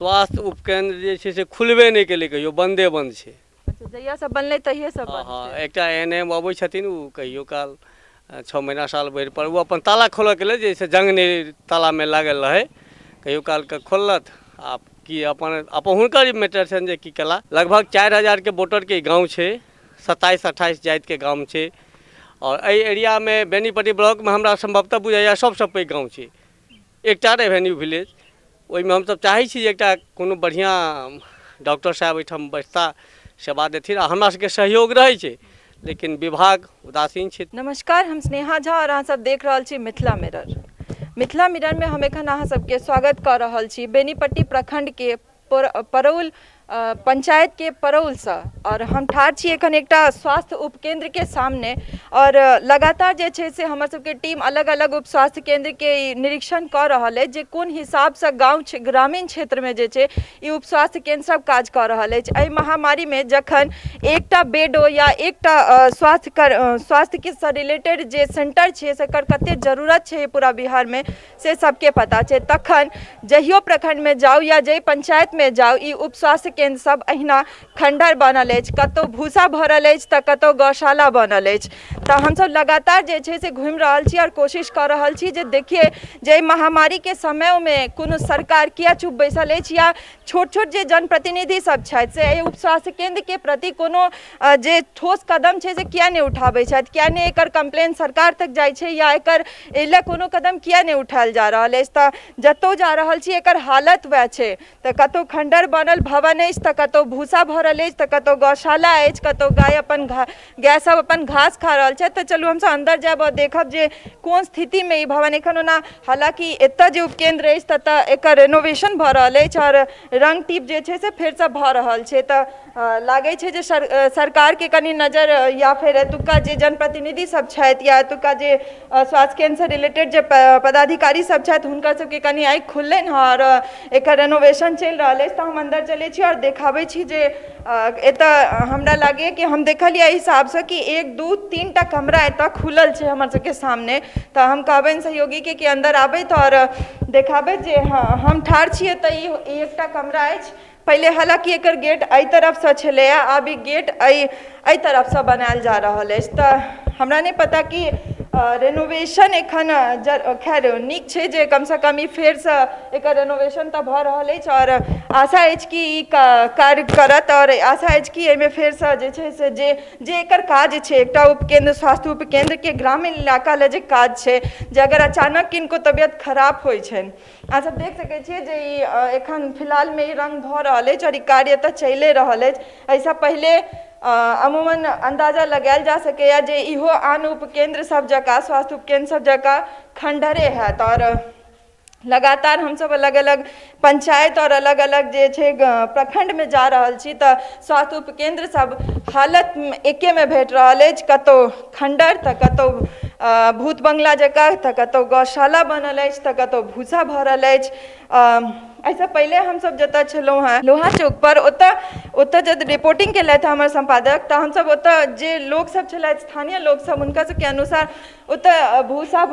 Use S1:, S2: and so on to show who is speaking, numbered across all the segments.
S1: स्वास्थ्य उपकेन्द्र जे छै से खुलबे नहि केलै कहियो, बन्दे बन्द छै।
S2: अच्छा, जहिया सब बनलै तहिये सब बंद
S1: हँ,
S2: छै।
S1: एकटा एन एम अबै छथिन, ओ कहियो काल 6 महीना साल भरि पर ओ अपन ताला खोलऽके लेल, जैसे जंग नहि तालामे लागल रहै, कहियो कालके खोललथि। आ की अपन अपन हुनकर मैटर छनि जे की कला। लगभग 4000 के वोटरके गाँव छै, 27-28 जातिके गाम छै। और एहि एरियामे बेनीपट्टी ब्लॉकमे हमरा सम्भवतः बुझाइए सबसँ पैघ गाँव छै, एकटा रेवेन्यू विलेज। ओहिमे हमसब चाहै छी जे एकटा कोनो बढ़िआँ डॉक्टर साहब एहिठाम बैठता, सेवा देथिन, आ हमरा सबके सहयोग रहै छै, लेकिन विभाग उदासीन छै।
S2: नमस्कार, हम स्नेहा झा और अहाँ सब देख रहल छी मिथिला मिरर। मिथिला मिरर में हम एखन अहाँ सबके स्वागत कऽ रहल छी बेनीपट्टी प्रखंड के परौल पंचायत के परौलसँ। और हम ठाढ़ छी एखन एकटा स्वास्थ्य उपकेंद्र के सामने और लगातार जे छै से हमर सबके टीम अलग अलग उप स्वास्थ्य केंद्र के निरीक्षण कऽ रहल अछि जे कोन हिसाबसँ गाँव ग्रामीण क्षेत्रमे जे छै ई उप स्वास्थ्य केंद्र सब काज कऽ रहल अछि। एहि महामारीमे जखन एकटा बेडो या एकटा स्वास्थ्य के सँ रिलेटेड जे सेंटर छै सेकर कते जरूरत छै पूरा बिहारमे से सबके पता छै, तखन जहियो प्रखंडमे जाउ या जाहि पंचायतमे जाउ ई उप स्वास्थ्य केंद्र सब अहिना खंडहर बनल अछि, कतौ भूसा भरल अछि तऽ कतौ गौशाला बनल अछि। तऽ हमसब लगातार जे छै से घुमि रहल छी और कोशिश कऽ रहल छी जे देखिए जे महामारी के समयमे कोनो सरकार किया चुप बैसल अछि या छोट छोट जे जनप्रतिनिधि सब छथि से एहि उप स्वास्थ्य केंद्र के प्रति कोनो जे ठोस कदम छै से किया नहि उठाबै छथि, किया नहि एकर कंप्लेन सरकार तक जाइ छै या एकर एहि लए कोनो कदम किया नहि उठायल जा रहल अछि। तऽ जतौ जा रहल छी एकर हालत वएह छै, तऽ कतौ खंडहर बनल भवन अछि तऽ कतौ भूसा भरल अछि तऽ कतौ गौशाला अछि, कतौ गाय अपन गाय सब अपन घास खा रहल छथि। तऽ चलू हमसब अंदर जायब और देखब जे कोन स्थितिमे ई भवन एखन। ओना हालाँकि एतऽ जे उपकेंद्र अछि ततऽ एकर रेनोवेशन भऽ रहल अछि और रंग टीप जे छै से फेरसँ भऽ रहल छै। तऽ लागै छै जे सरकारके कनि नजर या फेर एतुका जे जनप्रतिनिधि सब छथि या एतुका जे स्वास्थ्य केंद्रसँ रिलेटेड जे पदाधिकारी सब छथि हुनकर सबके कनि आँखि खुललनि हँ और एकर रेनोवेशन चलि रहल अछि। तऽ हम अंदर चलै छी और देखाबै छी जे एतऽ हमरा लागैए कि हम देखलियै एहि हिसाबसँ कि 1 2 3 टा कमरा एतऽ खुलल छै हमर सबके सामने। तऽ हम कहबनि सहयोगीके कि अंदर आबैत और देखाबैत जे हँ हम ठाढ़ छियै तऽ ई एकटा कमरा अछि। पहिले हालाँकि एकर गेट एहि तरफसँ छलैए, आब ई गेट एहि तरफसँ बनायल जा रहल अछि। तऽ हमरा नहि पता कि रेनोवेशन एखन खैर नीक छै जे कमसँ कम ई फेरसँ एकर रेनोवेशन तऽ भऽ रहल अछि और आशा अछि कि ई कार्य करत और आशा अछि कि एहिमे फेरसँ जे छै से जे जे एकर काज छै एकटा उपकेंद्र स्वास्थ्य उपकेंद्रके ग्रामीण इलाका लए जे काज छै जे अगर अचानक किनको तबियत खराब होइ छनि, अहाँ सब देख सकै छियै जे ई एखन फिलहालमे ई रंग भऽ रहल अछि और ई कार्य एतऽ चलिए रहल अछि। एहिसँ पहिले अमूमन अंदाजा लगायल जा सकैए जे इहो आन उपकेंद्र सब जकाँ स्वास्थ्य उपकेंद्र सब जकाँ खंडहरे हैत। और लगातार हमसब अलग अलग पंचायत और अलग अलग जे छै प्रखंडमे जा रहल छी तऽ स्वास्थ्य उपकेंद्र सब हालत एकेमे भेट रहल अछि, कतौ खंडहर तऽ कतौ भूत बंगला जकाँ, तऽ कतौ गौशाला बनल अछि तऽ कतौ भूसा भरल अछि। एहिसँ पहिले हमसब जतऽ छलहुँ हेँ लोहा चौक पर ओतऽ जब रिपोर्टिंग केलथि हमर सम्पादक तऽ हमसब ओतऽ जे लोकसब छलथि स्थानीय लोकसब हुनका सबके अनुसार ओतऽ भूसा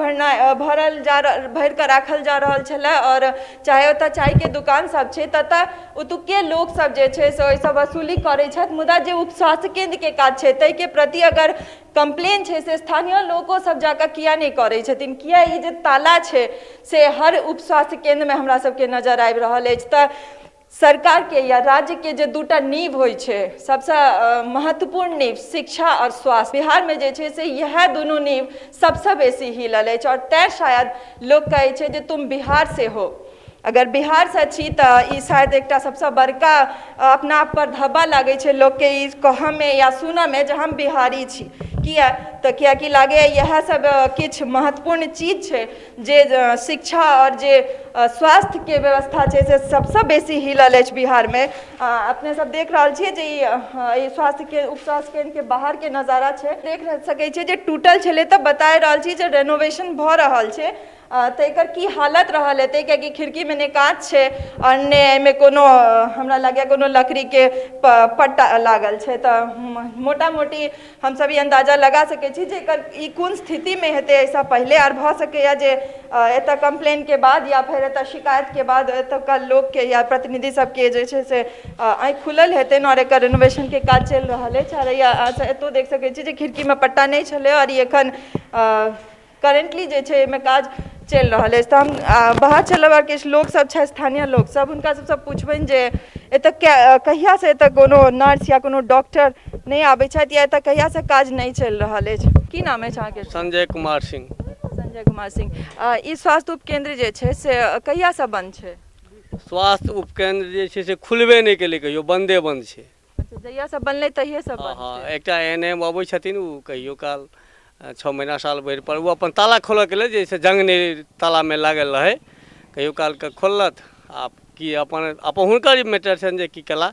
S2: भरल जा भरि कऽ राखल जा रहल छलै और चाहे ओतऽ चायके दुकान सब छै ततऽ ओतुके लोकसब जे छै से ओहिसँ वसूली करै छथि। मुदा जे उप स्वास्थ्य केंद्रके काज छै ताहिके प्रति अगर कंप्लेन छै से स्थानीय लोको सब जाकऽ किया नहि करै छथिन, किया ई जे ताला छै से हर उप स्वास्थ्य केंद्रमे हमरा सबके नजर आबि रहल अछि। तऽ सरकारके या राज्यके जे दूटा नींव होइ छै सबसँ महत्वपूर्ण नींव शिक्षा और स्वास्थ्य, बिहारमे जे छै से इएह दुनू नींव सबसँ बेसी हिलल अछि और तैं शायद लोक कहै छै जे तुम बिहार से हो। अगर बिहारसँ छी तऽ ई शायद एकटा सबसँ बड़का अपना आप पर धब्बा लागै छै लोकके ई कहऽमे या सुनऽमे जे हम बिहारी छी। किया तऽ कियाकि लागैए इएह सब किछु महत्वपूर्ण चीज छै जे शिक्षा और जे स्वास्थ्यके व्यवस्था छै से सबसँ बेसी हिलल अछि बिहारमे। अपने सब देख रहल छियै जे ई स्वास्थ्य के उप स्वास्थ्य केंद्रके बाहरके नजारा छै। देख सकै छियै जे टूटल छलै तऽ बता रहल छी जे रेनोवेशन भऽ रहल छै। तऽ एकर की हालत रहल हेतै, कियाकि खिड़कीमे ने काँच छै आओर ने एहिमे कोनो हमरा लागैए कोनो लकड़ीके पट्टा लागल छै। तऽ मोटा मोटी हमसब ई अन्दाजा लगा सकै छी जे एकर ई कोन स्थितिमे हेतै एहिसँ पहिले। आर भऽ सकैए जे एतऽ कम्प्लेनके बाद या फेर एतऽ शिकायतके बाद एतुका लोकके या प्रतिनिधि सबके जे छै से आँखि खुलल हेतनि आओर एकर रेनोवेशनके काज चलि रहल अछि। आओर एतौ देख सकै छी जे खिड़कीमे पट्टा नहि छलै आओर ई एखन करेंटली जे छै एहिमे काज चलि रहल अछि। तऽ हम बाहर चलब आओर किछु लोकसब छथि, स्थानीय लोकसब, हुनका सबसँ पुछबनि जे एतऽ कहियासँ एतऽ कोनो नर्स या कोनो डॉक्टर नहि आबै छथि या एतऽ कहियासँ काज नहि चलि रहल अछि। की नाम अछि अहाँके?
S1: संजय कुमार सिंह।
S2: संजय कुमार सिंह। ई स्वास्थ्य उपकेन्द्र जे छै से कहियासँ बंद छै?
S1: स्वास्थ्य उपकेन्द्र जे छै से खुलबे नहि केलै कहियो, बंदे बंद छै।
S2: अच्छा, जहियासँ बनलै तहिएसँ बंद
S1: छै। हँ, एकटा एन एम अबै छथिन, ओ कहियो काल 6 महीना साल भरि पर ओ अपन ताला खोलऽके लेल, जैसे जंग नहि तालामे लागल रहै, कहियो कालके खोललथि आ की अपन अपन हुनकर मैटर छनि जे की केला,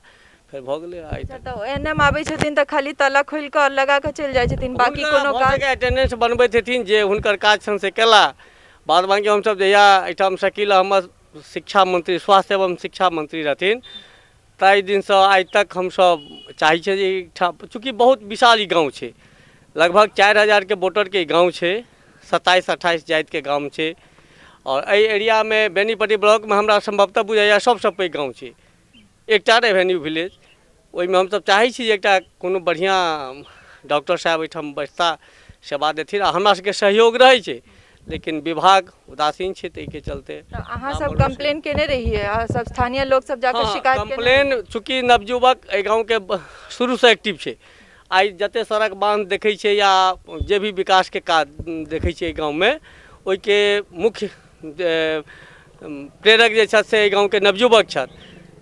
S1: फेर भऽ गेलै।
S2: आइ तऽ एन एम आबै छथिन तऽ खाली ताला खोलि कऽ लगा कऽ चलि जाइ छथिन, बाकी कोनो काज
S1: अटेंडेंस बनबैत हेथिन, जे हुनकर काज छनि से केला। बाद बाँकी हमसब जहिया एहिठाम शकील अहमद शिक्षा मंत्री, स्वास्थ्य एवं शिक्षा मंत्री रहथिन, ताहि दिनसँ आइ तक हमसब चाहै छियै जे एहिठाम, चूँकि बहुत विशाल ई गाँव छै, लगभग 4000 के वोटरके गाँव छै, 27-28 जातिके गाम छै आओर एहि एरियामे बेनीपट्टी ब्लॉकमे हमरा सम्भवतः बुझाइए सबसँ पैघ गाँव छै, एकटा रेवेन्यू विलेज। ओहिमे हमसब चाहै छी जे एकटा कोनो बढ़िआँ डॉक्टर साहब एहिठाम बैसता, सेवा देथिन आ हमरा सबके सहयोग रहै छै, लेकिन विभाग उदासीन छै, ताहिके चलते।
S2: अहाँ सब कम्प्लेन केने रहियै? अहाँ सब स्थानीय लोक सब जाकऽ शिकायत?
S1: कम्प्लेन चूँकि नवयुवक एहि गाँवके शुरूसँ एक्टिव छै, आइ जते सड़क बान्ह देखै छियै या जे भी विकासके काज देखै छियै गाँवमे, ओहिके मुख्य प्रेरक जे छथि से एहि गाँवके नवयुवक छथि।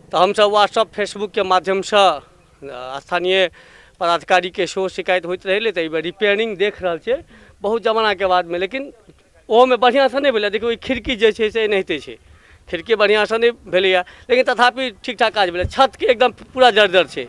S1: तऽ हमसब व्हाट्सअप फेसबुकके माध्यमसँ स्थानीय पदाधिकारीके सेहो शिकायत होइत रहलै। तऽ एहिबेर रिपेयरिंग देख रहल छियै बहुत जमानाके बादमे, लेकिन ओहोमे बढ़िआँसँ नहि भेलै। देखियौ, ई खिड़की जे छै से एनाहिते छै, खिड़की बढ़िआँसँ नहि भेलैए, लेकिन तथापि ठीक ठाक काज भेलै। छतके एकदम पूरा जर्जर छै।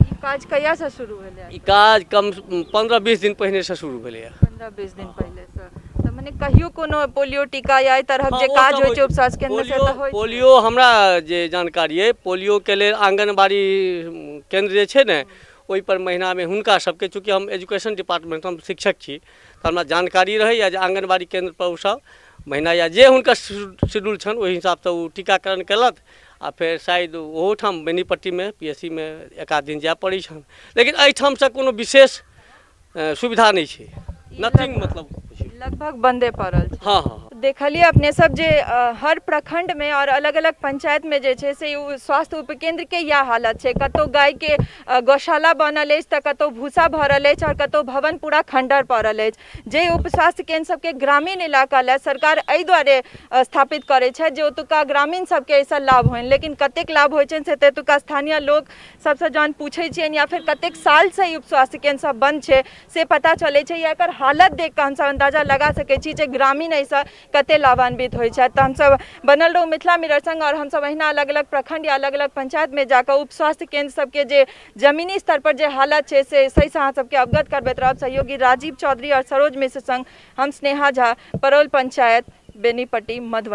S2: ई काज कहियासँ शुरू भेलै?
S1: ई काज कम 15-20 दिन पहिनेसँ शुरू भेलैए।
S2: 15-20 दिन पहिलेसँ। तऽ मने कहियो कोनो पोलियो टीका या एहि तरहक जे काज होइ छै उपस्वास्थ्य केन्द्र से तऽ होइ?
S1: पोलियो हमरा जे जानकारी अइ, पोलियोके लेल आंगनबाड़ी केन्द्र जे छै ने, ओहि पर महीनामे हुनका सबके, चूँकि हम एजुकेशन डिपार्टमेंट हम शिक्षक छी तऽ हमरा जानकारी रहैए जे आंगनबाड़ी केन्द्र पर ओसब महीना या जे हुनकर शेड्यूल छनि ओहि हिसाबसँ ओ टीकाकरण केलथि आ फेर शायद ओहोठाम बेनीपट्टीमे PSC मे एक आध दिन जाय पड़ै छनि, लेकिन एहिठामसँ कोनो विशेष सुविधा नहि छै, नथिंग मतलब
S2: लगभग बंदे पड़ल छै।
S1: हँ हँ।
S2: देखलियै अपने सब जे हर प्रखंडमे और अलग अलग पंचायतमे जे छै से स्वास्थ्य उपकेन्द्रके इएह हालत छै। कतहु गायके गौशाला बनल अछि तऽ कतहु भूसा भरल अछि आओर कतहु भवन पूरा खंडर पड़ल अछि। जे उप स्वास्थ्य केन्द्र सबके ग्रामीण इलाका लए सरकार एहि दुआरे स्थापित करै छथि जे ओतुका ग्रामीण सबके एहिसँ लाभ होइन, लेकिन कतेक लाभ होइ छनि से तऽ एतुका स्थानीय लोक सबसँ जहन पूछै छियनि या फिर कतेक सालसँ ई उप स्वास्थ्य केन्द्र सब बंद छै से पता चलै छै, या एकर हालत देख कऽ हमसब अन्दाजा लगा सकै छी जे ग्रामीण एहिसँ कते लाभान्वित होइ छथि। तऽ हमसब बनल रहू मिथिला मिरर संग और हमसब अहिना अलग अलग प्रखंड या अलग अलग पंचायत में जाकऽ उप स्वास्थ्य केन्द्र सबके जे जमीनी स्तर पर जे हालत छै से सहीसँ अहाँ सबके अवगत करबैत रहब। सहयोगी राजीव चौधरी और सरोज मिश्र संग हम स्नेहा झा, परौल पंचायत, बेनीपट्टी, मधुबनी।